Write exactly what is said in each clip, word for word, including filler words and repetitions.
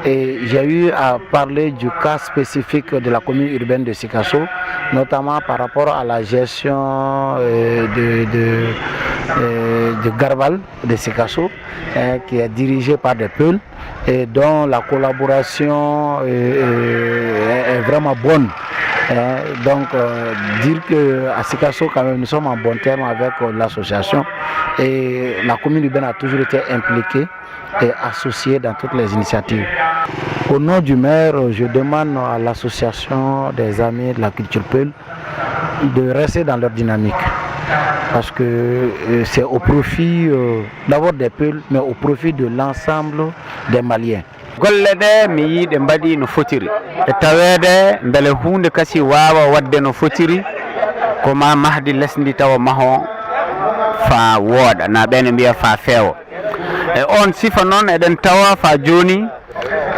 Et j'ai eu à parler du cas spécifique de la commune urbaine de Sikasso, notamment par rapport à la gestion euh, de, de, euh, de Garbal de Sikasso, hein, qui est dirigé par des Peuls et dont la collaboration euh, euh, est vraiment bonne. Hein. Donc, euh, dire que à Sikasso, quand même, nous sommes en bon terme avec euh, l'association et la commune urbaine a toujours été impliquée et associée dans toutes les initiatives. Au nom du maire, je demande à l'association des amis de la culture Peul de rester dans leur dynamique parce que euh, c'est au profit euh, d'abord des Peul, mais au profit de l'ensemble des Maliens. Golle ɗe mi yii ɗe mbaɗi no fotiri e taweede mbele huunde kasi waawa waɗde no fotiri, ko ma mahdi lesdi tawa maho faa wooɗa, na ɓeene mbiya faa feewa. E oon sifa noon eɗen tawa faa jooni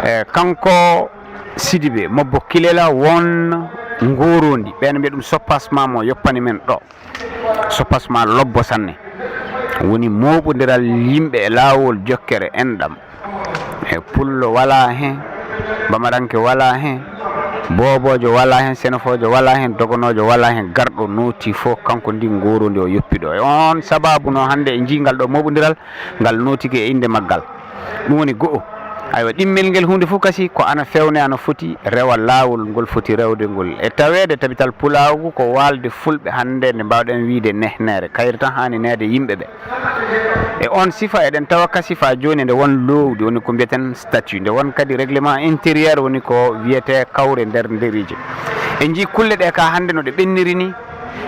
e kanko Sidibe Mobbo Kilela won ngooroondi, ɓeene mbiya ɗum soppasma mo yoppani men ɗo. Soppasma lobbo sanne, woni mooɓondiral yimɓe e laawol jokkere enɗam. E pullo walaa heen, bamaranke walaa heen, booboojo walaa heen, senofoojo walaa heen, dogonoojo walaa heen, garɗo nooti fof kanko ndin ngooroondi o yoppi ɗo. E oon sabaabu no hannde e njii ngal ɗo mooɓondiral, ngal nootike e innde maggal. Ɗum woni go'o. Aywa, ɗimmel ngel huunde fof kasi ko ana feewne, ana foti rewa laawol ngol foti rewde ngol. E taweede tabital pulaagu ko waalde fulɓe hannde nde mbaawɗen wiyde nehneere, kayre tan haani neede yimɓe ɓe. E oon sifa eɗen tawa kasi faa jooni nde won loowdi, woni ko mbiyeten statut, nde won kadi règlement intérieur, woni ko wiyetee kawre nder nderiije. En njii kulle ɗe ka hannde no ɗe ɓenniri ni,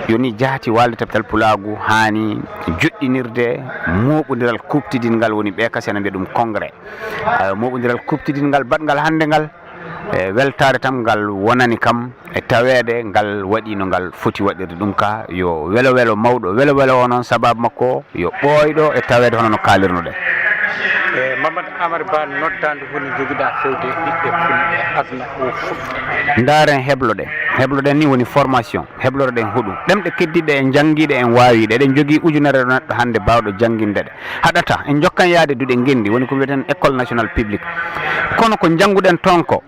yoni jaati waalde tabital pulaagu haani joɗɗinirde mooɓondiral kuuɓtidinngal, woni ɓe kasi ana mbiya ɗum congrès. Ayo, mooɓondiral kuuɓtidinngal baɗngal hannde ngal, e weltaare tan ngal wonani kam e taweede ngal waɗi no ngal foti waɗirde ɗum ka yo welo welo mawɗo welo welo o noon sababu makko yo ɓooyɗo e taweede hono no kaalirnoɗen. E Mamadou Amar Ba, noddaandu holi njogiɗaa fewde e ɓiɓɓe fulɓe aduna o fof? Ndaaren hebloɗen. Hebloɗen ni woni formation. Heblotoɗen huɗu. Ɗemɗe keddiɗe en njanngiiɗe en waawiiɗe. Eɗen njogii ujunere neɗɗo hannde baawɗo jannginde ɗe. Haɗata en njokkan yaade duɗe ngenndi, woni ko mbiyeten école nationale publique. Kono ko njannguɗen toon ko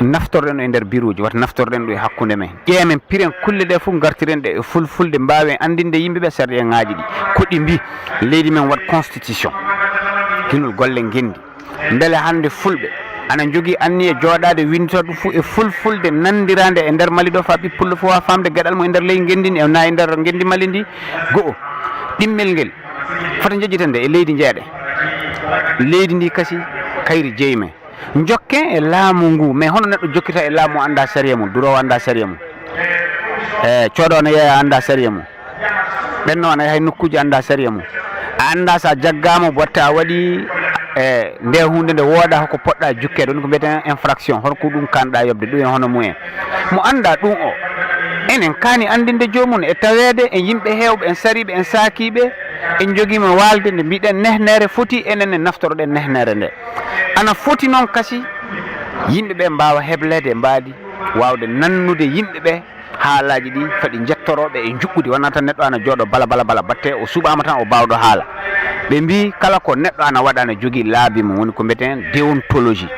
naftorɗen ɗum e nder biruuji, wata naftorɗen ɗum e hakkunde men. Ƴeemen, piren kulle ɗe fof, ngartiren ɗe e fulfulde, mbaawen anndinde yimɓe ɓe sariyaŋaaji ɗi. Ko ɗi mbii, leydi men waɗ constitution. Kinol golle ngenndi. Mbele hannde fulɓe ana njogii anniya jooɗaade winndita ɗum fof e fulfulde nanndiraande e nder Mali ɗo, faa ɓiy pullo fof waawa faamde geɗal mum e nder ley ngenndi ndi, e na e nder ngenndi Mali ndi. Go'o, ɗimmel ngel fota njejjiten nde e leydi njeeɗe. Leydi ndi kasi kayri jeyi men. Njokken e laamu ngu, mais hono neɗɗo jokkirta e laamu o anndaa sariya mum, duroowo anndaa sariya mum. E coodo ana yeeya anndaa sariya mum. Ɓenno ana yaha e nokkuuji anndaa sariya mum. A anndaa so a jaggaama, watta a waɗi e nde huunde nde wooɗaa hoko poɗɗaa jukkeede, woni ko mbiyeten infraction, hono ko ɗum kaanɗaa yoɓde, ɗum e hono mumen. Mo anndaa ɗum o, enen kaani anndinde joomum e taweede en yimɓe heewɓe, en sariiɓe, en saakiiɓe, en njogiima waalde nde mbiɗen nehneere foti enen ne naftoroɗen nehneere nde. Ana foti noon kasi yimɓe ɓe mbaawa hebleede e mbaadi, waawde nannude yimɓe ɓe, haalaaji ɗi fadi njettorooɓe e njuɓɓudi, wonaa tan neɗɗo ana jooɗo bala bala bala batte o suɓaama tan o baawɗo haala. Ɓe mbii kala ko neɗɗo ana waɗa ana jogii laabi mum, woni ko mbiyeten déontologie.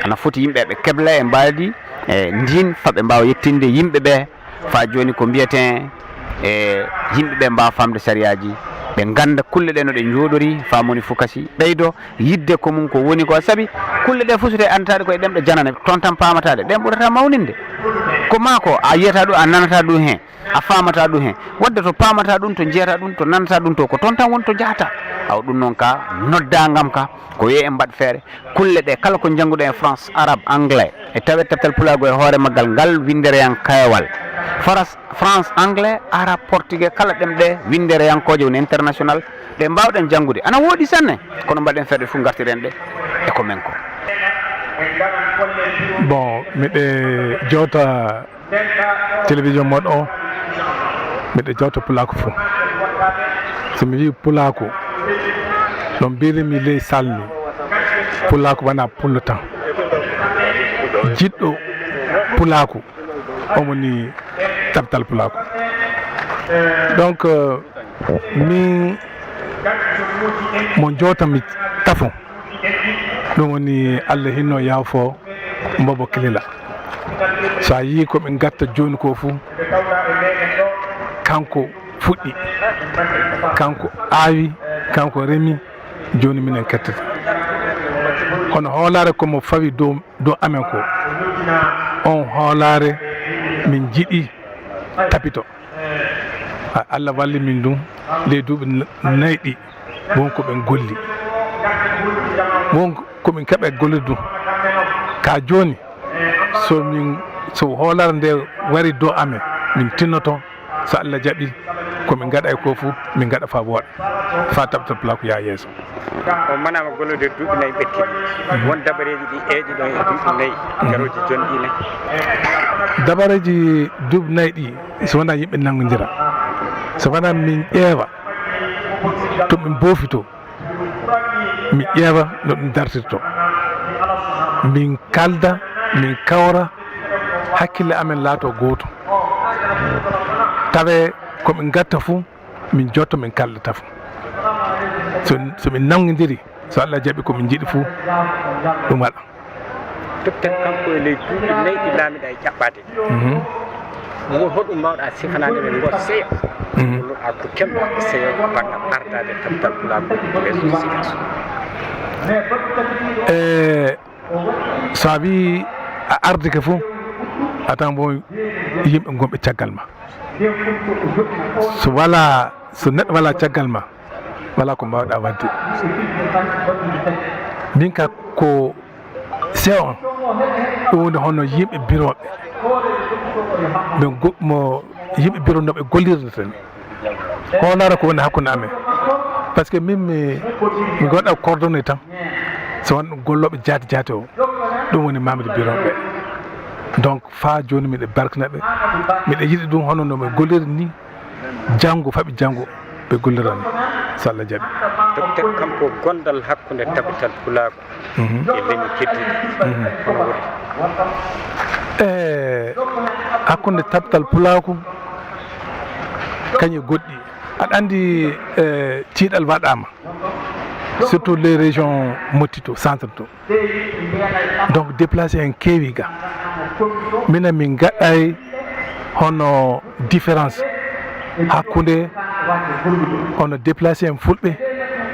Ana foti yimɓe ɓe kebla e mbaadi e ndiin faa ɓe mbaawa yettinde yimɓe ɓe faa jooni ko mbiyeten e yimɓe ɓe mbaawa faamde sariyaaji, ɓe ngannda kulle ɗe no ɗe njooɗori, faa moni fof kasi ɓeydo yiɗde ko mum ko woni ko. Sabi kulle ɗe fof so tawi anndataɗe koye ɗemɗe janane, toon tan paamataɗe, ɗen ɓurata mawninde. Ko maa ko a yiyata ɗum, a nanata ɗum heen, a faamata ɗum heen. Wadde to paamata ɗum, to njiyata ɗum, to nanata ɗum to, ko toon tan woni to njahata. Awa ɗum noon ka noddaangam ka, ko yo en mbaɗ feere. Kulle ɗe kala ko njannguɗen e France, arabe, anglais, e taweede tabital pulaagu e hoore maggal ngal winndereyankewal. Faras France, anglais, arabe, portugais, kala ɗemɗe winndereyankooje woni international, ɗe mbaawɗen janngude. Ana wooɗi sanne, kono mbaɗen feere fof ngartiren ɗe e ko men ko. Bon, miɗe jowta télévision mon o, miɗe jowta pulaaku fof. So mi wii pulaaku, no mbirimi ley salmi, pulaaku wonaa pullo tan. Jiɗɗo pulaaku, omo ni capital pulaaku. Donc, euh, min mo jowta mi tafo, Ɗum woni Allah hinno yaafo Mbobo Kilila. So a yii ko min gatta jooni ko fuu, kanko fuɗɗi, kanko aawi, kanko remi, jooni minen kettata. Hono hoolaare ko mo fawi dow, dow amen ko, on hoolaare min njiɗi tapito. A-, Allah walli min ɗum, ley duuɓi n-, nayi ɗi, won ko ɓen golli. Won ko min keɓa e gollirde ɗum. Ka jooni, so min, so hoolaare nde wari dow amen, min tinnoto, so Allah jaɓi, ko min ngaɗa e ko fuu, min ngaɗa faa wooɗa, faa Tabtal Pulaaku yaa yeeso. On manaama gollude duuɓi nayi ɓettiɗi. Won dabareeji ɗi eeƴi ɗon e duuɓi nayi, garooji jonɗi nayi. Dabareeji duuɓi nayi ɗi, so wonaa yimɓe nanngondira, so wonaa min ƴeewa to min mboofitoo, min ƴeewa no ɗum dartirtoo, min kalda, min kawra, hakkille amen laatoo gooto, tawee ko min ngatta fuu, min jotto, min kallata fof. So, so min nanngidiri, so Allah jaɓi ko min njiɗi fof, ɗum waɗa. Docteur, kanko e ley duuɓi nayi ɗi laamiɗa e ƴaɓɓaade. Mhm. Ngo hoɗum mawɗa sifanaade men ngo seyo? Mhm. Ngol a ko kemɗa ko seyo banngal ardaade Tabtal Pulaaku yeeso Sigaso. E, so a wii a ardike fof, a tan bon yimɓe ngonɓe caggal ma. So walaa, so neɗɗo walaa caggal ma, walaa ko mbaawɗaa waɗde. Min ka ko sewo on, ɗum woni hono yimɓe birooɓe. Ɓe go-, mo yimɓe birooɓe no ɓe gollirta tan. Hoolaare ko woni hakkunde amen. Parce que min mi, mi goɗɗo coordonné tan. So won ɗum gollooɓe jaati jaati o, ɗum woni mamde birooɓe. Donc, faa jooni miɗo barkina ɓe. Miɗo yiɗi ɗum hono no ɓe golliri ni, janngo, faɓi janngo, ɓe gollira ni, so Allah jaɓi. Docteur, kanko gondal hakkunde Tabtal Pulaaku, mhm, e leñi keddiiɗi, mhm, hono woni? E hakkunde Tabtal Pulaaku, kañum e goɗɗi. Aɗa anndi, e, tiiɗal waɗaama, surtout les régions moƴƴi to, centre to. Donc, déplacé en keewi ga. Minen min ngaɗay hono différence hakkunde hono déplacé en fulɓe,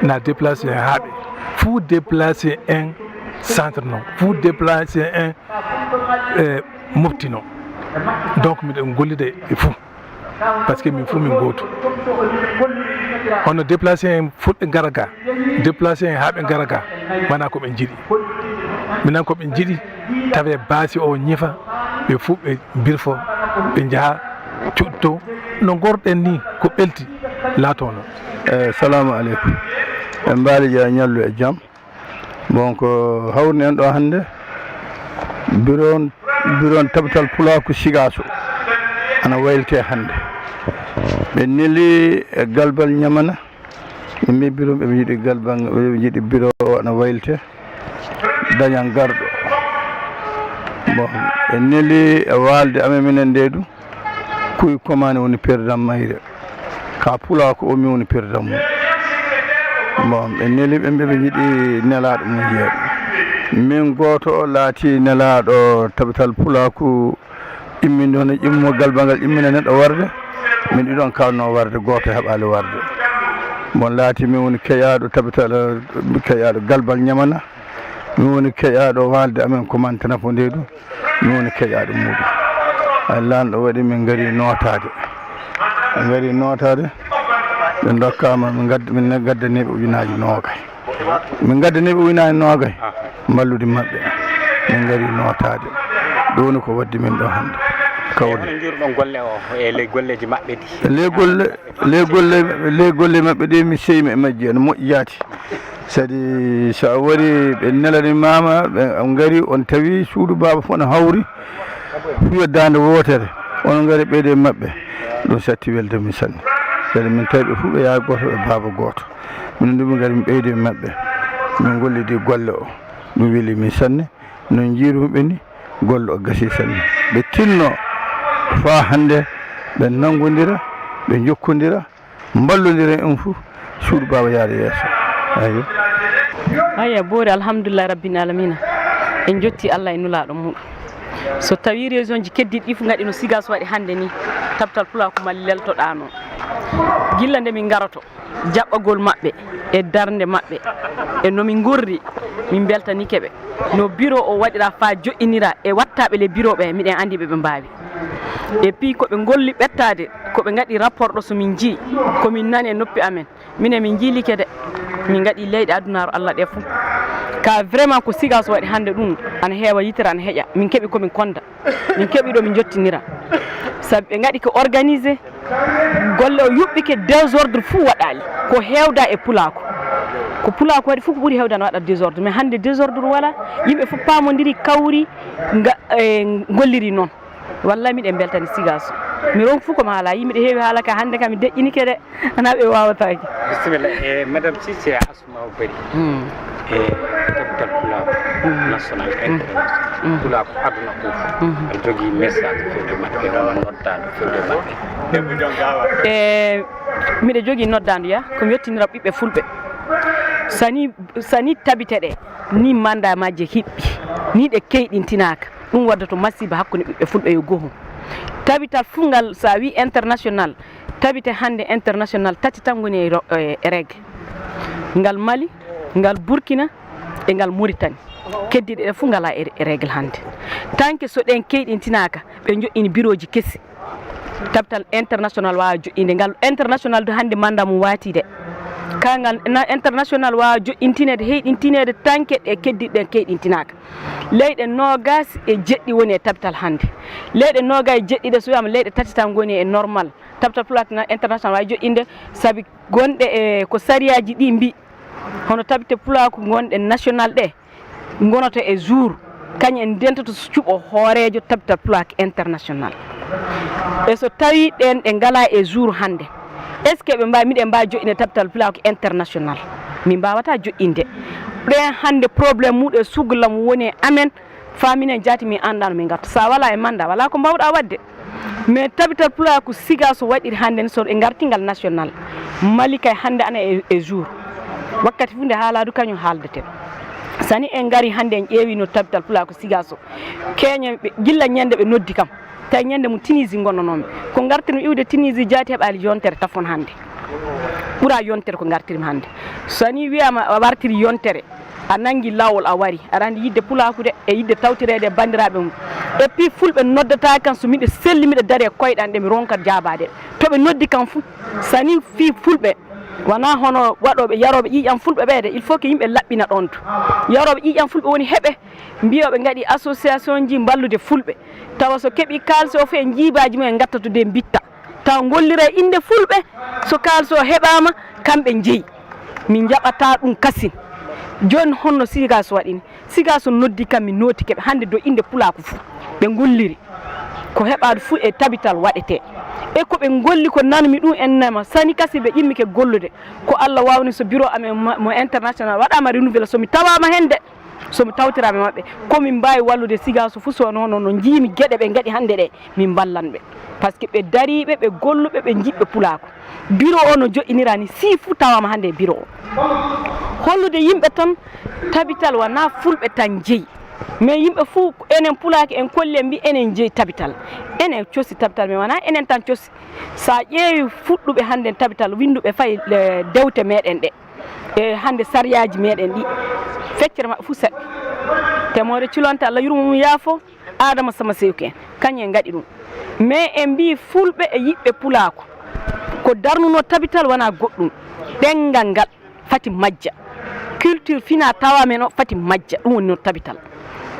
na déplacé en haaɓe. Fuu déplacé en centre non. Fuu déplacé en, eh, mofti non. Donc, miɗen gollida e fuu. Parce que min fof min gooto. Hono déplacé en fulɓe ngara ga, déplacé en haa ɓe ngara ga, wonaa ko ɓe njiɗi. Minen ko ɓe njiɗi, tawe baasi o ñifa, ɓe fof ɓe mbirfo, ɓe njaha cuɗto. No ngorɗen ni, ko ɓelti laatono. Eh, salamu aleykum. En mbaali ja ñallu e jam. Bon, ko hawri en ɗo hannde, bureau on, bureau on Tabtal Pulaaku Sigaso ana waylte hannde. Ɓe neli e Galbal Ñamana, ɓe mbi bureau, ɓe njiɗi Galbal, ɓe njiɗi bureau o ana waylte, dañan garɗo. Bon, ɓe neli e waalde amen minen nde du, Kuy Komaani woni président mayre. Ka Pulaaku o, mi woni président mum. Bon, ɓe neli ɓe, ɓe, ɓe njiɗi nelaaɗo mum jeeɗo. Min gooto o laati nelaaɗo Tabital Pulaaku imminde hono ƴimmo galbal ngal immina neɗɗo warde. Min ɗiɗon kalno warde, gooto heɓaali warde. Bon, laati min woni keƴaaɗo Tabital, keƴaaɗo Galbal Ñamana. Min woni keƴaaɗo waalde amen Komaani Tanapo nde du. Min woni keƴaaɗo muuɗum. Ay, laanɗo waɗi min ngari nootaade. Min ngari nootaade, ɓe ndokkaama, min ngadda-, min ngaddaniiɓe ujunaaji noogay. Min ngaddaniiɓe ujunaaji noogay, mballude maɓɓe. Min ngari nootaade. Ɗum woni ko waddi min ɗo hannde. Kawri. Hono njiiruɗon golle o e ley golleeji maɓɓe ɗi? Ley golle, ley golle, ley golle maɓɓe ɗe, mi seymi e majji, ene moƴƴi jaati. Saɗi, so a wari, ɓe nelanimaama, ɓe ngari, on tawi suudu baaba fof no hawri, fuu e daande wootere, on ngari ɓeyde e maɓɓe. Ɗum satti welde min sanne. Saɗi min tawi ɓe fuu ɓe yaha gooto, ɓe baaba gooto. Minen du, min ngari, min ɓeydi e maɓɓe. Min ngollidi golle o. Ɗum weli min sanne. No njiirumi ɓe ni, golle o gasi sanne. Ɓe tinno faa hannde, ɓe nanngondira, ɓe njokkondira, mballondira en fof, suudu baaba yaade yeeso. Eyyo. Haya boori, alhamdulillahi rabbil alamina. En jotti Allah e nulaaɗo muɗum. So tawi région ji keddiɗi ɗi fof ngaɗi no Sigas waɗi hannde ni, Tabital Pulaaku Mali leltoɗaano. Gilla nde min ngaroto, jaɓɓagol maɓɓe e darnde maɓɓe e no min ngorri, min mbeltanike ɓe. No biro o waɗira faa joɗɗinira e wattaaɓe le biro ɓe, miɗen anndi ɓe ɓe mbaawi. E puis ko ɓe ngolli ɓettaade, ko ɓe ngaɗi rapport ɗo so min njii, ko min nani e noppi amen. Minen min njiilike de, min ngaɗi leyɗe adunaaru Allah ɗe fof. Ka vraiment ko Sigas waɗi hannde ɗum, ana heewa yitere, ana heƴa. Min keɓi ko min konda. Min keɓi ɗo min njottinira. Sabi ɓe ngaɗi ko organisé, golle o yuɓɓike, désordre fof waɗaali. Ko heewda e pulaaku. Ko pulaaku waɗi fof ko ɓuri heewde ana waɗa désordre. Mais hannde désordre wala, yimɓe fof paamondiri, kawri, nga, e, ngolliri noon. Wallay miɗen mbeltani Sigas. Mi ronki fof ko mi haala. Yimɓe ɗe heewi haala ka hannde kam mi deƴƴinike de. Ana ɓe waawataake. Bisimilla. E, Madame Cissé, Asma o bari. Mm. E, Tabital Pulaaku, mm, national, mm, international. Mm. Pulaaku aduna fof. Mm. Aɗa jogii message fewde maɓɓe, hono noddaandu fewde maɓɓe. E, miɗo jogii noddaandu ya, ko mi yottinira ɓiɓɓe fulɓe. Sani, sani tabite ɗe, ni mandat majje hiɓɓi, ni ɗe keyɗintinaaka. Ɗum waddoto masiiba hakkunde ɓiɓɓe fulɓe yo goho. Tabital fof ngal, so a wii international, tabite hannde international tati tan ngoni e ro-, e, e règle. Ngal Mali, ngal Burkina, e ngal Mauritanie. Keddiiɗe ɗe fof ngalaa e, e règle hannde. Tant que so ɗen keyɗintinaaka, ɓe njoƴƴini birooji kesi. Tabital international waawa joƴƴinde. Ngal international du hannde mandat mum waati de. Ka ngal na-, international waawa joƴƴintineede, heyɗintineede tant que ɗe keddiiɗe ɗen keyɗintinaaka. Leyɗe noogaas e jeɗɗi woni e tabital hannde. Leyɗe noogaas e jeɗɗi ɗe, so wiyaama leyɗe tati tan ngoni e normal. Tabital Pulaaku na-, international waawi joƴƴinde, sabi gonɗe e ko sariyaaji ɗi mbii, hono tabite pulaaku gonɗe national ɗe, ngonata e jour, kañum en ndentoto so cuɓo hooreejo Tabital Pulaaku international. E so tawii ɗeen ɗe ngalaa e jour hannde, est-ce que ɓe mbaawi, miɗen mbaawi joƴƴinde Tabital Pulaaku international? Min mbaawataa joƴƴinde. Ɗeen hannde problème muɗum e sugla mum woni e amen, faa minen jaati min anndaa no min ngarta. So a walaa e mandat, walaa ko mbaawɗaa waɗde. Mais Tabital Pulaaku Siga so waɗiri hannde ni, so e ngartingal national, Mali kay hannde ana e, e jour. Wakkati fof nde haalaa du kañum haaldeten. Sani en ngari hannde en ƴeewi no Tabital Pulaaku Siga so, keñe ɓe, gilla ñande ɓe noddi kam. Tawi ñande mum Tunisie ngonnanoomi. Ko ngartirmi iwde Tunisie jaati heɓaali yontere tafon hannde. Ɓura yontere ko ngartirmi hannde. So ni wiyaama a wartiri yontere, a nanngi laawol a wari, aɗa anndi yiɗde pulaaku de, e yiɗde tawtoreede e banndiraaɓe mum. Et puis fulɓe noddataa kam so miɗo selli, miɗo dari e koyɗe am ɗe mi ronka jaabaade. To ɓe noddi kam fof, sani fii fulɓe, wonaa hono waɗooɓe, yarooɓe ƴiiƴam fulɓe ɓee de, il faut que yimɓe laɓɓina ɗoon to. Yarooɓe ƴiiƴam fulɓe woni heɓe, mbiya ɓe ngaɗi association ji mballude fulɓe. Tawa so keɓi kaalisi o fof e njiibaaji mum en ngatta to de mbitta. Taw ngollira e innde fulɓe, so kaalis o heɓaama, kamɓe njeyi. Min njaɓataa ɗum kasin. Jooni honno Siga so waɗi ni? Siga so noddi kam, mi nootike ɓe hannde do innde pulaaku fof. Ɓe ngolliri. Ko heɓaade fof e tabital waɗetee. E ko ɓe ngolli ko nanmi ɗum en nema. Sani kasi ɓe immike gollude. Ko Allah waawni so bureau amen ma-, mo international waɗaama renouvelé, so mi tawaama heen de, so mi tawtiraama e maɓɓe, ko min mbaawi wallude Siga so fof, so wonaa hono no njiimi geɗe ɓe ngaɗi hannde ɗe, min mballan ɓe. Parce que ɓe dariiɓe, ɓe golluɓe, ɓe njiɗɓe pulaaku. Bureau o no joƴƴinira ni, si fof tawaama hannde e bureau o. Hollude yimɓe tan, tabital wonaa fulɓe tan njeyi. Mais yimɓe fof, enen pulaaki en kolli en mbi enen njeyi tabital. Enen cosi tabital, mais wonaa enen tan cosi. So a ƴeewi fuɗɗuɓe hannde tabital, winnduɓe fay, eh, dewte meɗen ɗe. E hannde sariyaaji meɗen ɗi, feccere maɓɓe fof saɗi. Temoore culonte Allah yurmo mum yaafo, Adama Sama Sewki en, kañum en ngaɗi ɗum. Mais en mbii fulɓe e yiɗɓe pulaaku, ko darnuno tabital wonaa goɗɗum. Ɗenngal ngal fati majja. Culture fina tawa men o fati majja. Ɗum woni no tabital.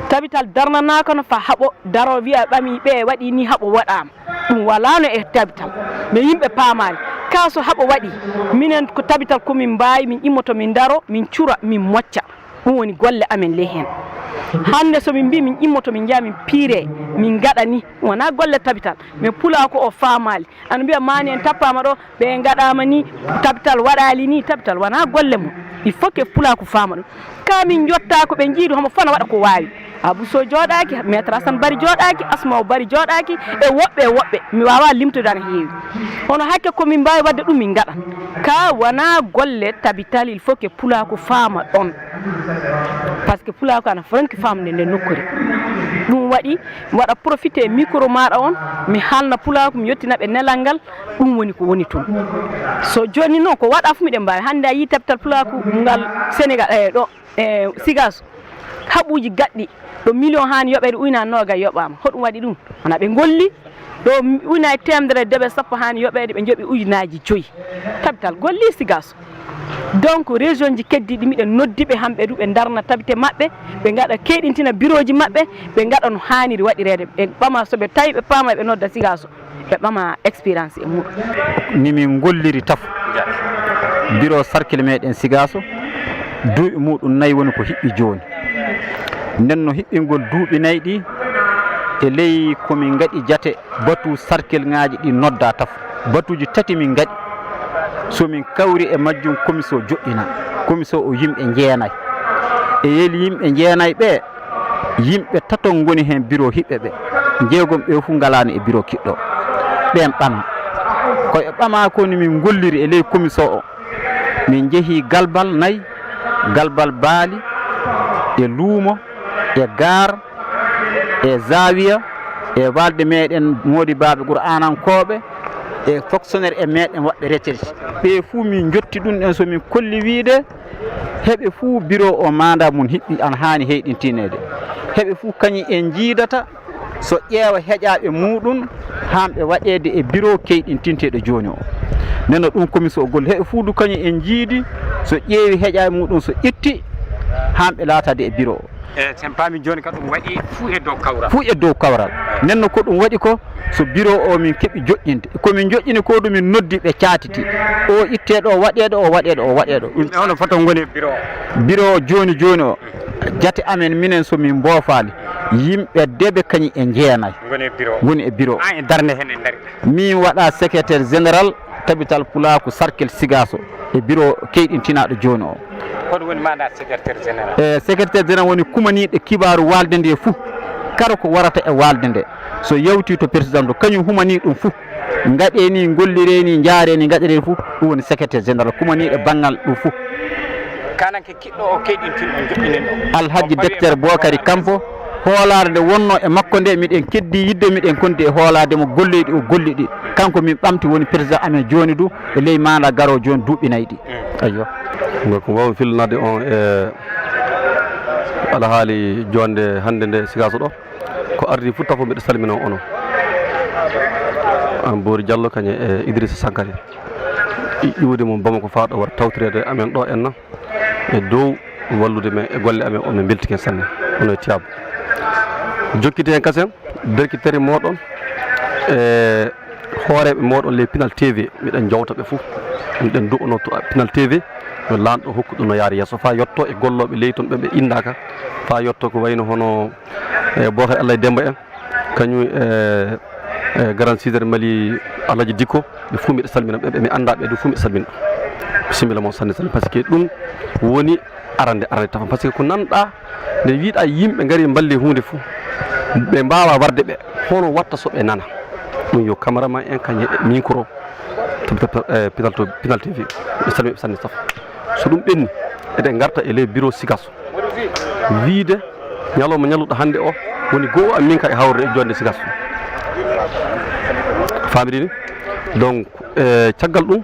Tabital darnanaaka no fa haɓo daro wiya ɓami ɓe waɗi ni haɓo waɗaama. Ɗum walaano e tabital. Mais yimɓe paamaali. Ka so haɓo waɗi, minen ko tabital ko min mbaawi, min immoto min daro, min cura, min mocca. Ɗum woni golle amen ley heen. Hannde so min mbii min immoto min njaha min piire, min ngaɗa ni, wonaa golle tabital. Mais pulaaku o faamaali. Ana mbiya maani en tappaama ɗo, ɓe ngaɗaama ni, tabital waɗaali ni, tabital wonaa golle mum. Il faut que pulaaku faama ɗum. Ka min njotta ko ɓe njiidu homo fana waɗa ko waawi. Abu Sow jooɗaaki, Maître Assane Bari jooɗaaki, Asma'u Bari jooɗaaki, e woɓɓe e woɓɓe. Mi waawaa limtude, ana heewi. Hono hakke ko min mbaawi waɗde ɗum, min ngaɗan. Ka wonaa golle tabital, il faut que pulaaku faama ɗon. Parce que pulaaku ana franki faamde nden nokkuure. Ɗum waɗi mi waɗa profité e micro maaɗa on, mi haalna pulaaku, mi yottina ɓe nelal ngal, ɗum woni ko woni toon. So jooni noon ko waɗa fof miɗen mbaawi. Hannde a yii tabital pulaaku ngal Sénégal, e ɗo, e Sigaso. Haɓuuji gaɗɗi ɗo million haani yoɓeede, ujunaaji noogay yoɓaama. Hoɗum waɗi ɗum? Wona ɓe ngolli, ɗo ujunaaji teemedere e debe sappo haani yoɓeede, ɓe njoɓi ujunaaji joyi. Tabital golli Sigaso. Donc, région ji keddiiɗi, miɗen noddi ɓe, hamɓe du, ɓe ndarna tabite maɓɓe, ɓe ngaɗa, keyɗintina birooji maɓɓe, ɓe ngaɗa no haaniri waɗireede. Ɓe ɓama, so ɓe tawi ɓe paama, ɓe nodda Sigaso, ɓe ɓama expérience e muɗum. Ni min ngolliri tafo. Biro sarkil meɗen Sigaso, duuɓi muɗum nayi woni ko hiɓɓi jooni. Nden no hiɓɓingol duuɓi nayi ɗi, e ley ko min ngaɗi jate, batu sarkil ŋaaji ɗi nodda tafo. Batuuji tati min ngaɗi. So min kawri e majjum, komiso joɗɗina. Komiso o yimɓe njeenay. E yeli yimɓe njeenay ɓe, yimɓe taton ngoni heen biro hiɓɓe ɓe. Jeegom ɓe fof ngalaani e biro kiɗɗo. Ɓeen ɓama. Ko e ɓama ko ni min ngolliri e ley komiso o. Min njehi Galbal nayi, Galbal Baali, e Luumo, e Gaar, e Zaawiya, e waalde meɗen moodibaaɓe Qur'aanankooɓe, e fonctionnaire e meɗen waɗɓe retraite. Ɓe fuu min njotti ɗum ɗen, so min kolli wiide, heɓe fuu biro o mandat mum hiɓɓi, ana haani heyɗintineede. Heɓe fuu kañum en njiidata, so ƴeewa heƴaaɓe muɗum, haa ɓe waɗeede e biro keyɗintinteeɗo jooni o. Nden no ɗum komiso o golli. Heɓe fuu du kañum en njiidi, so ƴeewi heƴaaɓe muɗum, so itti, haa ɓe laataade e biro o. E sen paami jooni ka ɗum waɗi fuu e dow kawral. Fuu e dow kawral. Nden no ko ɗum waɗi ko, so biro o min keɓi joƴƴinde. Ko min joƴƴini ko du min noddi ɓe caatiti. O ittee ɗo, waɗee ɗo, o waɗee ɗo, o waɗee ɗo. Yimɓe hono foto ngoni e biro o? Biro o jooni jooni o, jate amen minen so min mboofaali, yimɓe debe kañum e njeenay. Ngoni e biro o? Ngoni e biro o. An e darnde heen e ndari? Min waɗa secrétaire général tabital pulaaku sarkel Sigaso e biro keyɗintinaaɗo jooni o. Hoɗum woni maanaa secrétaire général? E secrétaire général woni kumaniiɗo kibaaru waalde nde fuu. Kala ko warata e waalde nde, so yawti to président o, kañum humanii ɗum fuu. Ngaɗee ni, ngolliree ni, njaaree ni, ngaɗiree ni fuu. Ɗum woni secrétaire général kumaniiɗo banngal ɗum fuu. Kananke kiɗɗo o keyɗintinɗo joɗɗinen ɗo. Alhaji Docteur Bokari Kampo, hoolaare nde wonnoo e makko nde, miɗen keddii yiɗde, miɗen kondi e hoolaade mo golleeɗi o golli ɗi. Kanko min ɓamti woni président amen jooni du, e ley maanaa garoo jooni duuɓi nayi ɗi. Ayyo. Ngol ko waawi filnaade on e alhaali joonde hannde nde Sigaso ɗo. Ko ardi fof tafo mbiɗa salmina onon. An Boori Diallo kañum e Idrissa Sankare. Ƴuwde mum Bamako faa ɗo wara tawtoreede amen ɗo enna. E dow wallude men e golle amen o, min mbeltike sanne. Onon e tiyaabu. Jokkite heen kasen, derkitere mooɗon. E hooreeɓe mooɗon ley Pinal T V, miɗen njowta ɓe fof. Miɗen ndu'unoo to Pinal T V, yo laamɗo hokku ɗum no yaara yeeso, faa yotto e gollooɓe ley toon ɓe, ɓe inndaaka, faa yotto ko wayno hono, e, Bookar Allah e Demmba en, kañum e, e Grand Sidere Mali Alhaji Dikko, ɓe fof miɗa salmina ɓe, ɓe mi anndaa ɓe du fof miɗa salmina. Bisimilla mon sanne sanne, par ce que ɗum woni arande, arande tafam, par ce que ko nanɗaa nde wiɗaa yimɓe ngari mballe huunde fof, ɓe mbaawaa warde ɓe, hono watta so ɓe nana? Ɗum yo cameraman en kañum e micro, to, to, to, eh, Pinal to, Pinal T V, ɓe salmina ɓe sanne saf. So ɗum ɓenni, eɗen ngarta e ley bureau Sigaso. Wiide ñalawma ñalluɗo hannde o woni goo am min ka e hawrude e joɗnde Sigaso. Faamiri ni? Donc, eh, caggal ɗum,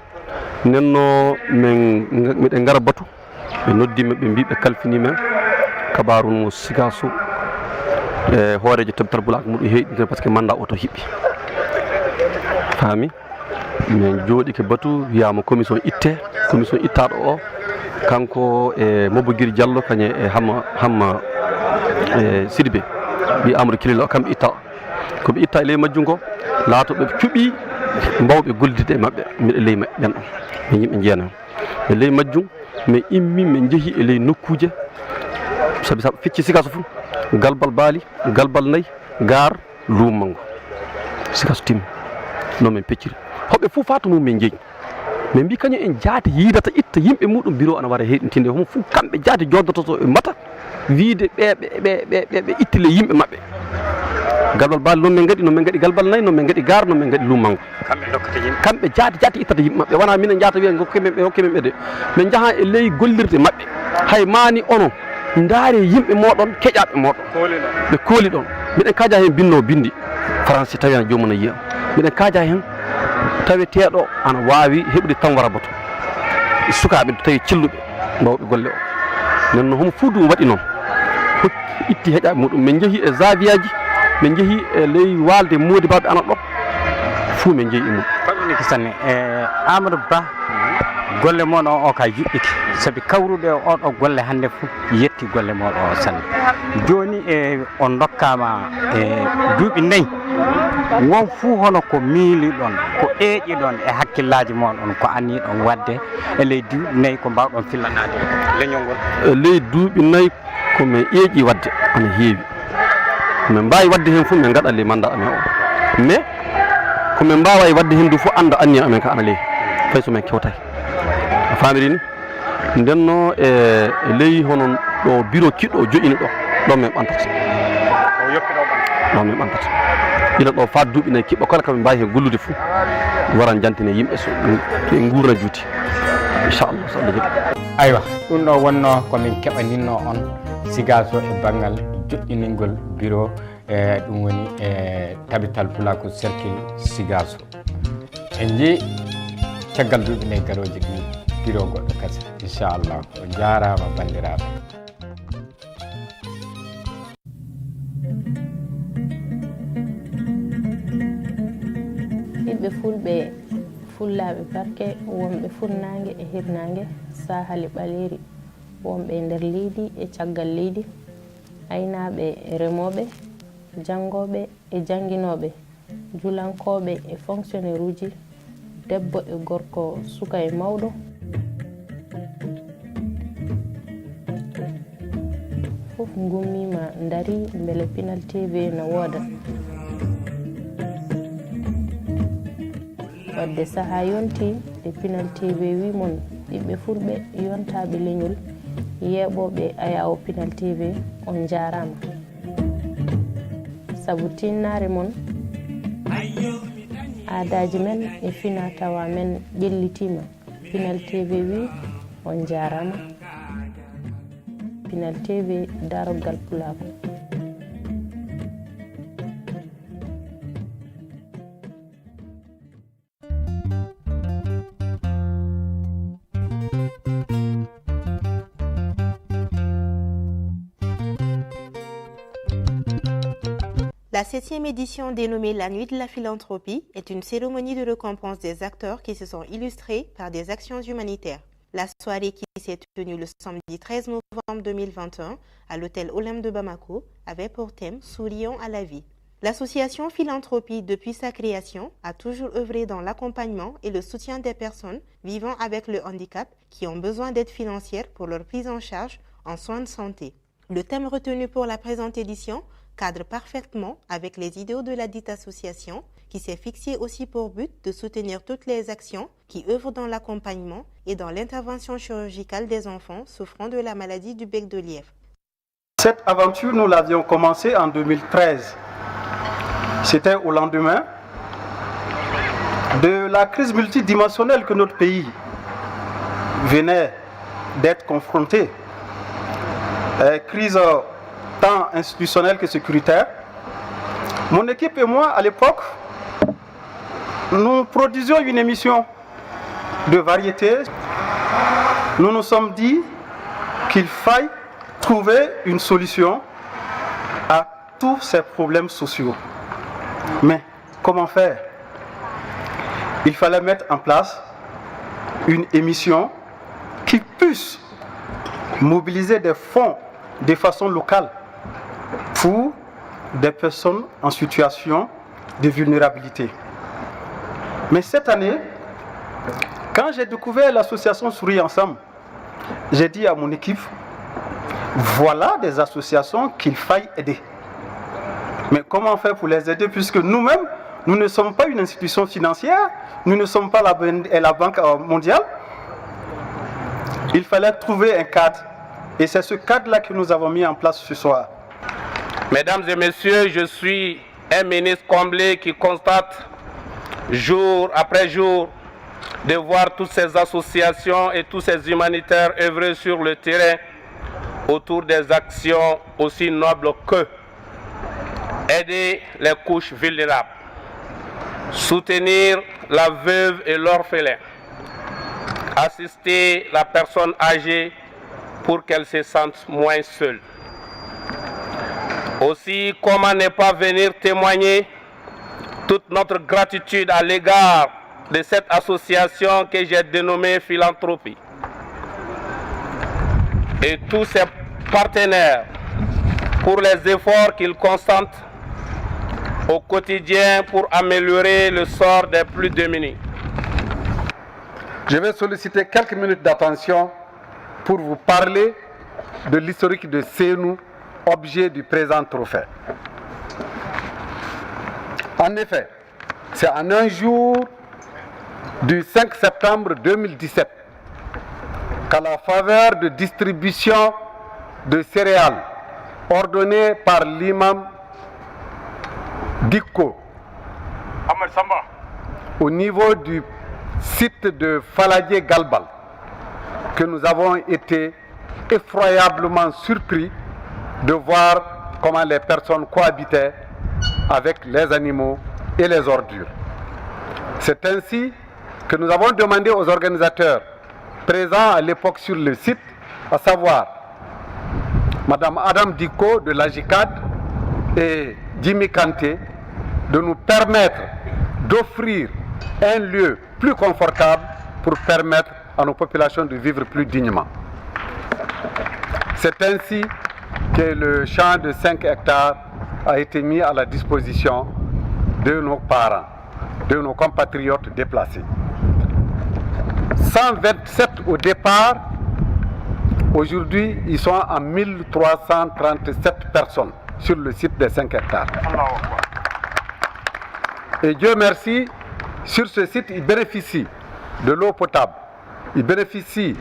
nenno min, miɗen ngara batu. Ɓe noddi men, ɓe mbii ɓe kalfinii men kabaaru no Sigaso, e hooreejo tabital pulaaku muɗum heyɗinta, par ce que mandat o to hiɓɓi. Faami? Min jooɗike batu, wiyaama commission itte, commission ittaaɗo o, kanko e Mobbo Giri Diallo, kañum e Hamma, Hamma, e Sidibé, ɓii Amadou Kilel o, kamɓe itta. Ko ɓe itta e ley majjum ko, laato ɓe cuɓii, mbaawɓe gollidude e maɓɓe, miɗo ley maɓɓe ɓen ɗon. Ɓe yimɓe njeenayo. E ley majjum, min immi, min njehi e ley nokkuuje, sabi sabu fecci Sigaso fof, Galbal Baali, Galbal Nayi, Gaar, Luumo Manngo. Sigaso timmi. Noon min pecciri. Hoɓɓe fof faa to mum min njehi. Ɓe mbi kañum en jaati yiidata itta yimɓe muɗum, biro ana wara heyɗintinde homo fof, kamɓe jaati joodototo e mbata wiide ɓe, ɓe, ɓe, ɓe, ɓe, ɓe ittile yimɓe maɓɓe. Galbal Baali noon min ngaɗi, noon min ngaɗi Galbal Nayi, noon min ngaɗi Gaar, noon min ngaɗi Lummango. Kamɓe ndokkata yimɓe. Kamɓe jaati, jaati ittata yimɓe maɓɓe, wona minen njaata wiya ngokke men ɓe, ngokke men ɓe de. Ɓe njaha e ley gollirde maɓɓe. Hay maani onon, ndaare yimɓe mooɗon, keƴaaɓe mooɗon. Kooli ɗon. Ɓe kooli ɗon. Miɗen kaaja heen binndoowo binndi. Faransi tawi ana joomum na yiya. Miɗen kaaja heen taweteeɗo ana waawi heɓude tan wara boto. Sukaaɓe tawi celluɓe, mawɓe golle o. Nden no homo fuu ɗum waɗi noon. Hokki, itti heƴaaɓe muɗum. Min njehi e zaawiyaaji, min njehi e ley waalde moodibaaɓe ana ɗo. Fuu min njehi e mum. Ko ɗum ki sanne. E Amadou Ba, golle mon o, o ka yuɓɓike. Sabi kawruɗe o, o ɗo golle hannde fuu yetti golle mon o sanne. Jooni e on ndokkaama e duuɓi nayi. Won fuu hono ko miiliɗon, ko eeƴiɗon e hakkillaaji mon on, ko anniyiɗon waɗde e ley duuɓi nayi, ko mbaawɗon fillanaade leñol ngol? E ley duuɓi nayi ko min eeƴi waɗde ana heewi. Ko min mbaawi waɗde heen fof, min ngaɗa ley mannda amen o. Mais ko min mbaawaay waɗde heen du fof, annda anniya amen ka ana ley. Fay so min kewtay. A faamiri ni? Ndenno e, e ley hono ɗo biro kiɗɗo o joƴini ɗo, ɗo min ɓantata. O yoppi ɗo ɓantata. Ɗo min ɓantata. Ila ɗo faa duuɓi nayi kiɓɓa kala ka min mbaawi heen gollude fof. Waran jantine yimɓe so ɓe nguurna juuti. Inchallah, so Allah jaɓi. Aywa, ɗum ɗo wonno ko min keɓaninno on Sigaso e banngal joƴƴiningol biro, e ɗum woni e Tabital Pulaaku Circle Sigaso. En njii caggal duuɓi nayi garooji ɗi biro goɗɗo kadi, inchallah. On njaaraama banndiraaɓe. Ɓiɓɓe fulɓe, fullaaɓe barke, wonɓe funnaange e hirnaange, saahaali ɓaleeri, wonɓe e nder leydi e caggal leydi, aynaaɓe e remooɓe, janngooɓe e jannginooɓe, julankooɓe e fonctionnaire uji, debbo e gorko, suka e mawɗo, fof ngummiima ndarii mbele Pinal T V na wooda. Wadde sahaa yontii nde Pinal T V wii mon ɓiɓɓe fulɓe yontaaɓe leñol, yeeɓooɓe ayaawo Pinal T V, on njaaraama. Sabu tiinnaare mon, aadaaji men e finaa-tawaa men ƴellitiima. Pinal T V wii on njaaraama. Pinal T V, daaroggal pulaaku. La septième édition dénommée la Nuit de la Philanthropie est une cérémonie de récompense des acteurs qui se sont illustrés par des actions humanitaires. La soirée qui s'est tenue le samedi treize novembre deux mille vingt et un à l'hôtel Olympe de Bamako avait pour thème Sourions à la vie. L'association Philanthropie, depuis sa création, a toujours œuvré dans l'accompagnement et le soutien des personnes vivant avec le handicap qui ont besoin d'aide financière pour leur prise en charge en soins de santé. Le thème retenu pour la présente édition cadre parfaitement avec les idéaux de ladite association qui s'est fixé aussi pour but de soutenir toutes les actions qui œuvrent dans l'accompagnement et dans l'intervention chirurgicale des enfants souffrant de la maladie du bec de lièvre. Cette aventure, nous l'avions commencée en deux mille treize. C'était au lendemain de la crise multidimensionnelle que notre pays venait d'être confronté, euh, crise, euh, tant institutionnelle que sécuritaire. Mon équipe et moi, à l'époque, nous produisions une émission de variété. Nous nous sommes dit qu'il faille trouver une solution à tous ces problèmes sociaux. Mais comment faire ? Il fallait mettre en place une émission qui puisse mobiliser des fonds de façon locale pour des personnes en situation de vulnérabilité. Mais cette année, quand j'ai découvert l'association Souris Ensemble, j'ai dit à mon équipe, voilà des associations qu'il faille aider. Mais comment faire pour les aider, puisque nous-mêmes, Nous ne sommes pas une institution financière, nous ne sommes pas la, la Banque euh, mondiale. Il fallait trouver un cadre. Et c'est ce cadre-là que nous avons mis en place ce soir. Mesdames et messieurs, je suis un ministre comblé qui constate jour après jour de voir toutes ces associations et tous ces humanitaires œuvrer sur le terrain autour des actions aussi nobles que aider les couches vulnérables, soutenir la veuve et l'orphelin, assister la personne âgée pour qu'elle se sente moins seule. Aussi, comment ne pas venir témoigner toute notre gratitude à l'égard de cette association que j'ai dénommée Philanthropie et tous ses partenaires pour les efforts qu'ils consentent au quotidien pour améliorer le sort des plus démunis. Je vais solliciter quelques minutes d'attention pour vous parler de l'historique de Seynou, objet du présent trophée. En effet, c'est en un jour du cinq septembre deux mille dix-sept qu'à la faveur de distribution de céréales ordonnées par l'imam Dikko Ahmed Samba. Au niveau du site de Faladje Galbal que nous avons été effroyablement surpris de voir comment les personnes cohabitaient avec les animaux et les ordures. C'est ainsi que nous avons demandé aux organisateurs présents à l'époque sur le site, à savoir Madame Adam Diko de l'AGICAD et Jimmy Kanté, de nous permettre d'offrir un lieu plus confortable pour permettre à nos populations de vivre plus dignement. C'est ainsi que le champ de cinq hectares a été mis à la disposition de nos parents, de nos compatriotes déplacés. Cent vingt-sept au départ, aujourd'hui ils sont à mille trois cent trente-sept personnes sur le site des cinq hectares. Et Dieu merci, sur ce site ils bénéficient de l'eau potable, ils bénéficient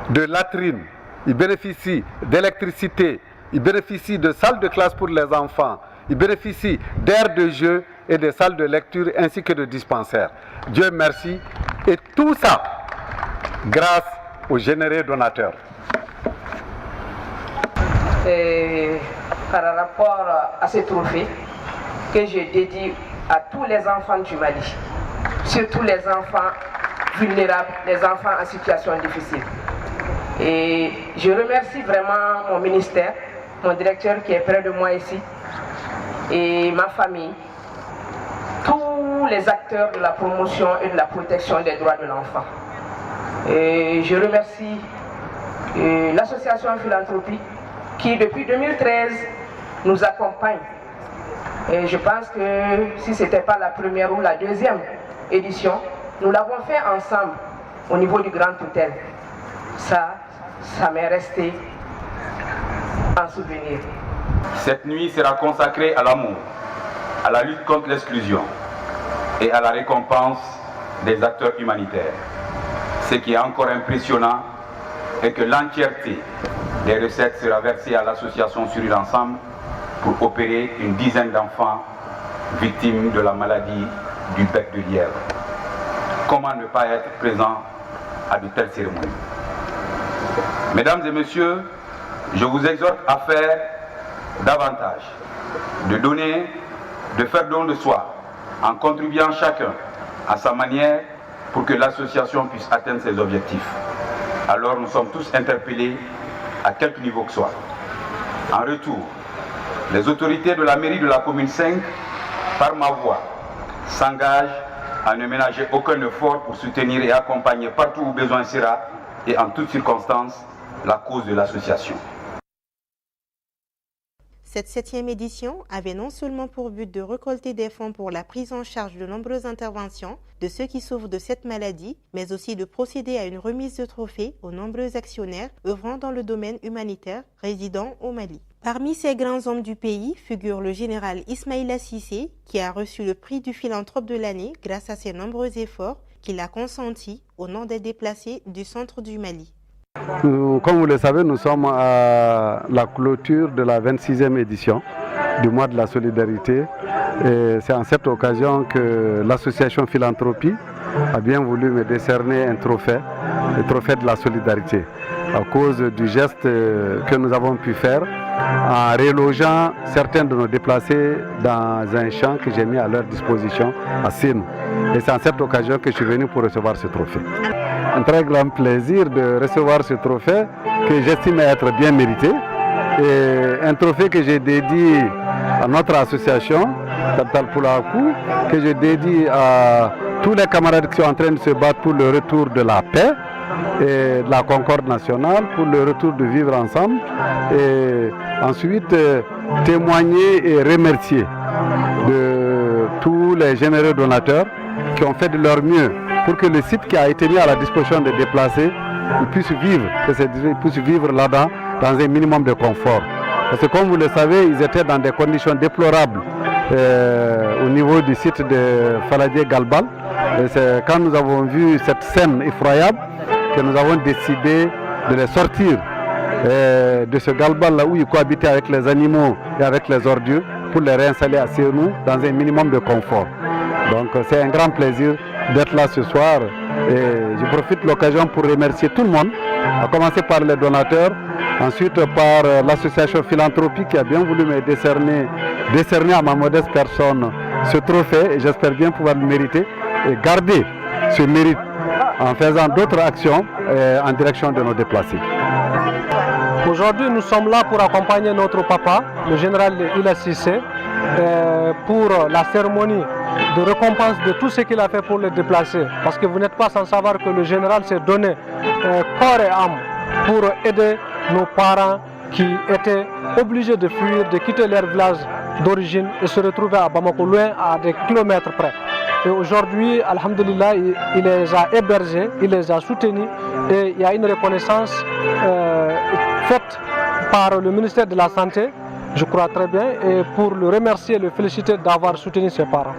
de latrines, ils bénéficient d'électricité, ils bénéficient de salles de classe pour les enfants, ils bénéficient d'aires de jeu et des salles de lecture ainsi que de dispensaires. Dieu merci. Et tout ça grâce aux généreux donateurs. Et par rapport à ce trophée que je dédie à tous les enfants du Mali, surtout les enfants vulnérables, les enfants en situation difficile. Et je remercie vraiment mon ministère, mon directeur qui est près de moi ici, et ma famille, tous les acteurs de la promotion et de la protection des droits de l'enfant. Et je remercie euh, l'association Philanthropie qui, depuis deux mille treize, nous accompagne. Et je pense que si ce n'était pas la première ou la deuxième édition, nous l'avons fait ensemble au niveau du Grand Hôtel. Ça, ça m'est resté en souvenir. Cette nuit sera consacrée à l'amour, à la lutte contre l'exclusion et à la récompense des acteurs humanitaires. Ce qui est encore impressionnant est que l'entièreté des recettes sera versée à l'association Sourire Ensemble pour opérer une dizaine d'enfants victimes de la maladie du bec de lièvre. Comment ne pas être présent à de telles cérémonies ? Mesdames et messieurs, je vous exhorte à faire davantage, de donner, de faire don de soi, en contribuant chacun à sa manière pour que l'association puisse atteindre ses objectifs. Alors nous sommes tous interpellés à quelque niveau que soit. En retour, les autorités de la mairie de la commune cinq, par ma voix, s'engagent à ne ménager aucun effort pour soutenir et accompagner partout où besoin sera et en toutes circonstances la cause de l'association. Cette septième édition avait non seulement pour but de récolter des fonds pour la prise en charge de nombreuses interventions de ceux qui souffrent de cette maladie, mais aussi de procéder à une remise de trophées aux nombreux actionnaires œuvrant dans le domaine humanitaire résidant au Mali. Parmi ces grands hommes du pays figure le général Ismaïla Cissé, qui a reçu le prix du philanthrope de l'année grâce à ses nombreux efforts qu'il a consentis au nom des déplacés du centre du Mali. Nous, comme vous le savez, nous sommes à la clôture de la vingt-sixième édition du mois de la solidarité. Et c'est en cette occasion que l'association Philanthropie a bien voulu me décerner un trophée, le trophée de la solidarité, à cause du geste, euh, que nous avons pu faire en relogeant certains de nos déplacés dans un champ que j'ai mis à leur disposition à Sénou. Et c'est en cette occasion que je suis venu pour recevoir ce trophée. Un très grand plaisir de recevoir ce trophée que j'estime être bien mérité. Et un trophée que j'ai dédié à notre association, Tabtal Pulaku, que je dédie à tous les camarades qui sont en train de se battre pour le retour de la paix et de la concorde nationale, pour le retour de vivre ensemble. Et ensuite, euh, témoigner et remercier de tous les généreux donateurs qui ont fait de leur mieux pour que le site qui a été mis à la disposition des déplacés puisse vivre, que ces déplacés puissent vivre là-dedans dans un minimum de confort. Parce que comme vous le savez, ils étaient dans des conditions déplorables, euh, au niveau du site de Faladier Galbal. Et c'est quand nous avons vu cette scène effroyable que nous avons décidé de les sortir, euh, de ce Galbal là où ils cohabitaient avec les animaux et avec les ordures pour les réinstaller à Sénou dans un minimum de confort. Donc, euh, c'est un grand plaisir d'être là ce soir. Et je profite de l'occasion pour remercier tout le monde, à commencer par les donateurs, ensuite par, euh, l'association Philanthropie qui a bien voulu me décerner, décerner à ma modeste personne ce trophée. Et j'espère bien pouvoir le mériter et garder ce mérite en faisant d'autres actions, euh, en direction de nos déplacés. Aujourd'hui, nous sommes là pour accompagner notre papa, le général Ila Sissé, euh, pour la cérémonie de récompense de tout ce qu'il a fait pour les déplacés. Parce que vous n'êtes pas sans savoir que le général s'est donné, euh, corps et âme pour aider nos parents qui étaient obligés de fuir, de quitter leur village d'origine et se retrouver à Bamako, loin, à des kilomètres près. Et aujourd'hui, alhamdulillah, il, il les a hébergés, il les a soutenus et il y a une reconnaissance, euh, faite par le ministère de la Santé, je crois très bien, et pour le remercier, le féliciter d'avoir soutenu ses parents.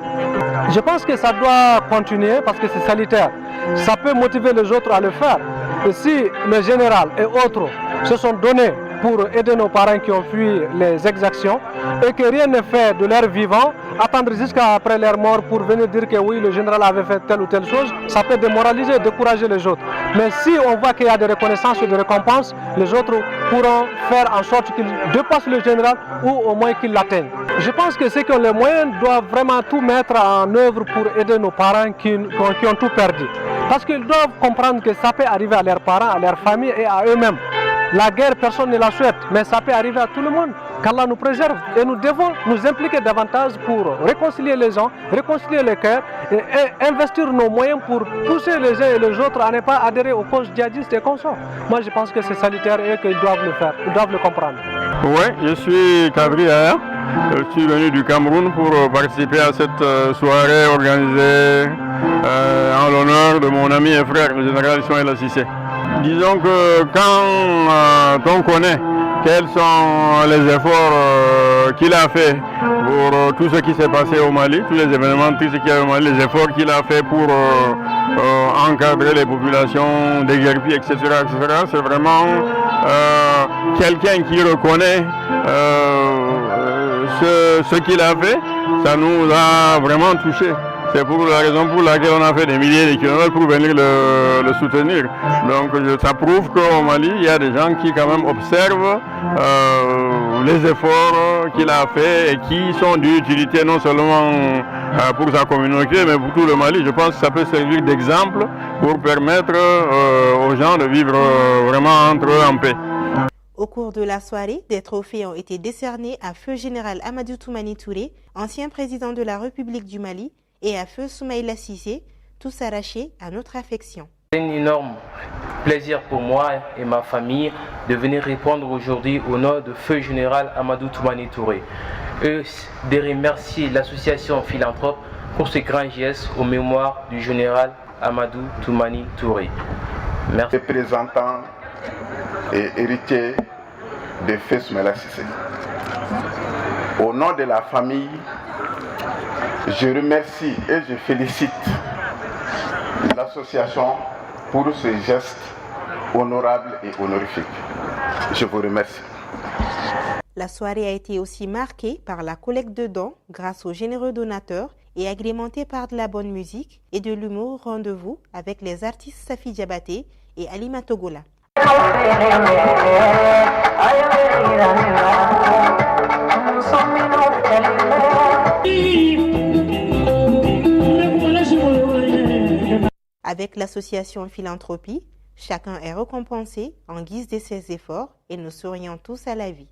Je pense que ça doit continuer parce que c'est salutaire. Ça peut motiver les autres à le faire. Et si le général et autres se sont donnés pour aider nos parents qui ont fui les exactions et que rien n'est fait de leur vivant, attendre jusqu'à après leur mort pour venir dire que oui, le général avait fait telle ou telle chose, ça peut démoraliser et décourager les autres. Mais si on voit qu'il y a des reconnaissances et des récompenses, les autres pourront faire en sorte qu'ils dépassent le général ou au moins qu'ils l'atteignent. Je pense que ceux qui ont les moyens doivent vraiment tout mettre en œuvre pour aider nos parents qui, qui ont, qui ont tout perdu. Parce qu'ils doivent comprendre que ça peut arriver à leurs parents, à leur famille et à eux-mêmes. La guerre, personne ne la souhaite, mais ça peut arriver à tout le monde. Qu'Allah nous préserve et nous devons nous impliquer davantage pour réconcilier les gens, réconcilier les cœurs et, et investir nos moyens pour pousser les uns et les autres à ne pas adhérer aux causes djihadistes et consorts. Moi, je pense que c'est salutaire et qu'ils doivent le faire, ils doivent le comprendre. Oui, je suis Kadri Yahya. Je suis venu du Cameroun pour, euh, participer à cette, euh, soirée organisée, euh, en l'honneur de mon ami et frère, le général Ismaël Assissé. Disons que quand, euh, on connaît quels sont les efforts, euh, qu'il a fait pour, euh, tout ce qui s'est passé au Mali, tous les événements tristes qu'il y a eu au Mali, les efforts qu'il a fait pour, euh, euh, encadrer les populations déguerpies, et cetera, et cetera, c'est vraiment, euh, quelqu'un qui reconnaît, euh, ce, ce qu'il a fait. Ça nous a vraiment touchés. C'est pour la raison pour laquelle on a fait des milliers de kilomètres pour venir le, le soutenir. Donc je, ça prouve qu'au Mali, il y a des gens qui quand même observent, euh, les efforts qu'il a fait et qui sont d'utilité non seulement, euh, pour sa communauté, mais pour tout le Mali. Je pense que ça peut servir d'exemple pour permettre, euh, aux gens de vivre, euh, vraiment entre eux en paix. Au cours de la soirée, des trophées ont été décernés à feu général Amadou Toumani Touré, ancien président de la République du Mali, et à feu Soumaïla Cissé, tous arrachés à notre affection. C'est un énorme plaisir pour moi et ma famille de venir répondre aujourd'hui au nom de feu général Amadou Toumani Touré et de remercier l'association Philanthrope pour ce grand geste aux mémoires du général Amadou Toumani Touré. Merci. Représentant et héritier de Feu Ismaïla Cissé. Au nom de la famille, je remercie et je félicite l'association pour ce geste honorable et honorifique. Je vous remercie. La soirée a été aussi marquée par la collecte de dons grâce aux généreux donateurs et agrémentée par de la bonne musique et de l'humour. Rendez-vous avec les artistes Safi Diabaté et Alima Togola. Avec l'association Philanthropie, chacun est récompensé en guise de ses efforts et nous sourions tous à la vie.